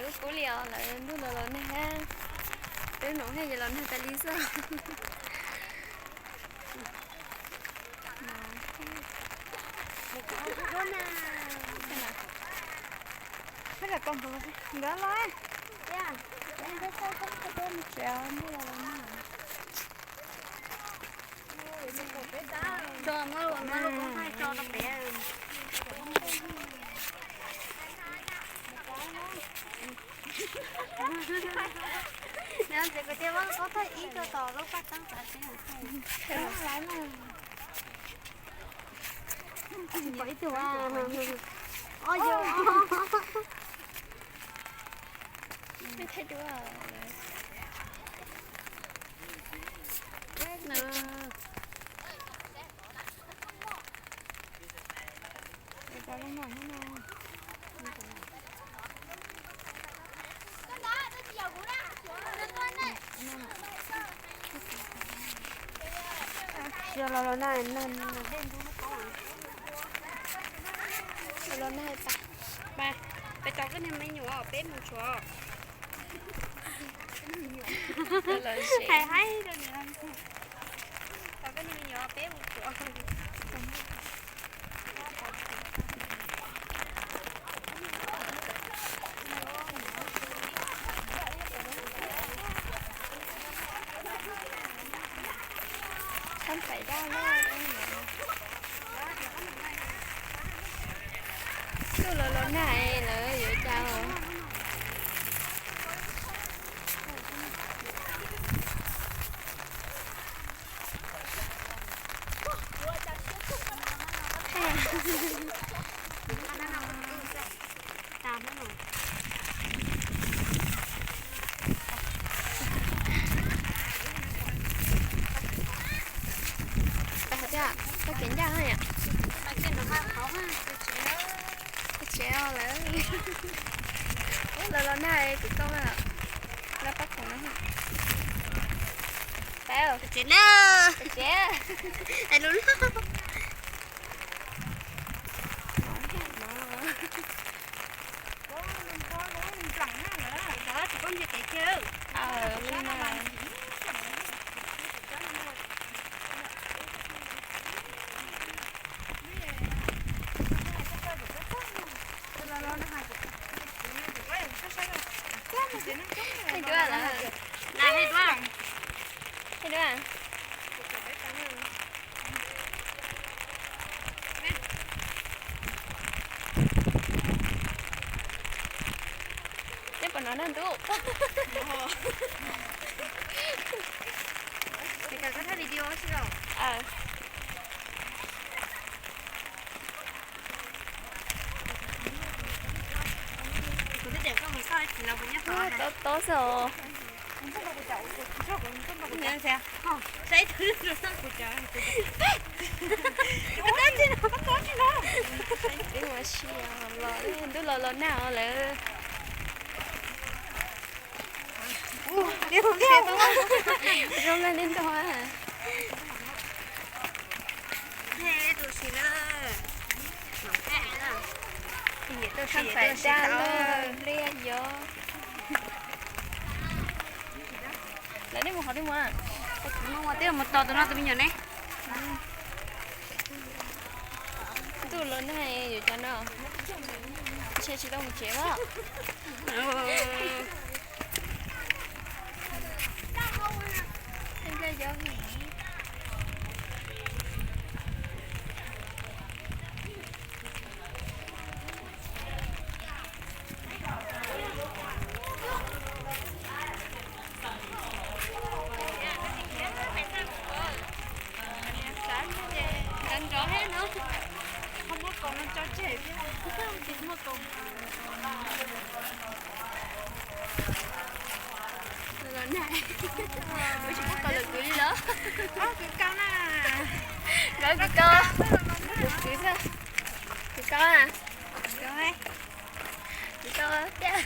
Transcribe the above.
Kub li os, lawv ntuj los los nag, peb mus thiaj yuav los nag tas li xwb. Nkawd los, nkawd los, ntuj los los nag. Tso, muab, muab lub koob thaij tso rau pem. Nws ntxim kwv tij muab lub koob thaij ib tso tom lub paj teeb xav seb. Pom ib tug, o yog. Los los na, dej ntub lub koob. Los na, pab, pab, peb tau koj niag me nyuam peb mus tshuav. Hais haib rau nws, tau koj niag me nyuam peb mus tshuav. Ntuj los los nag lawm yuav cas. Koj kev ncaj yom. Tsev lawm. Los los nag kwv tij, los pab khoom no. Tsev na. Tsev. Lub lub. Neb puas hnov nag ntub? Tob tob xwb os. Ib ua si los ntuj los los nag lawm. Zoo li ntog. Tau sab npais daj lawm, npliaj yov. Lawv nej mus qhov twg mus? Twb mus tos tus no tus me nyuam ne. Ntuj los nag yuav cas no, ntshe tsis tau mus tsev os. Nrov nrov thiab no, ho muab kaus no tso tseg thiab, tsis muaj kaus. Los nag, kuv tsis muaj kaus lawm kwv li los. Kwv kaus na. Nkawd kwv kaus, kuv kwv xwb. Kwv kaus na. Kwv kaus tiag.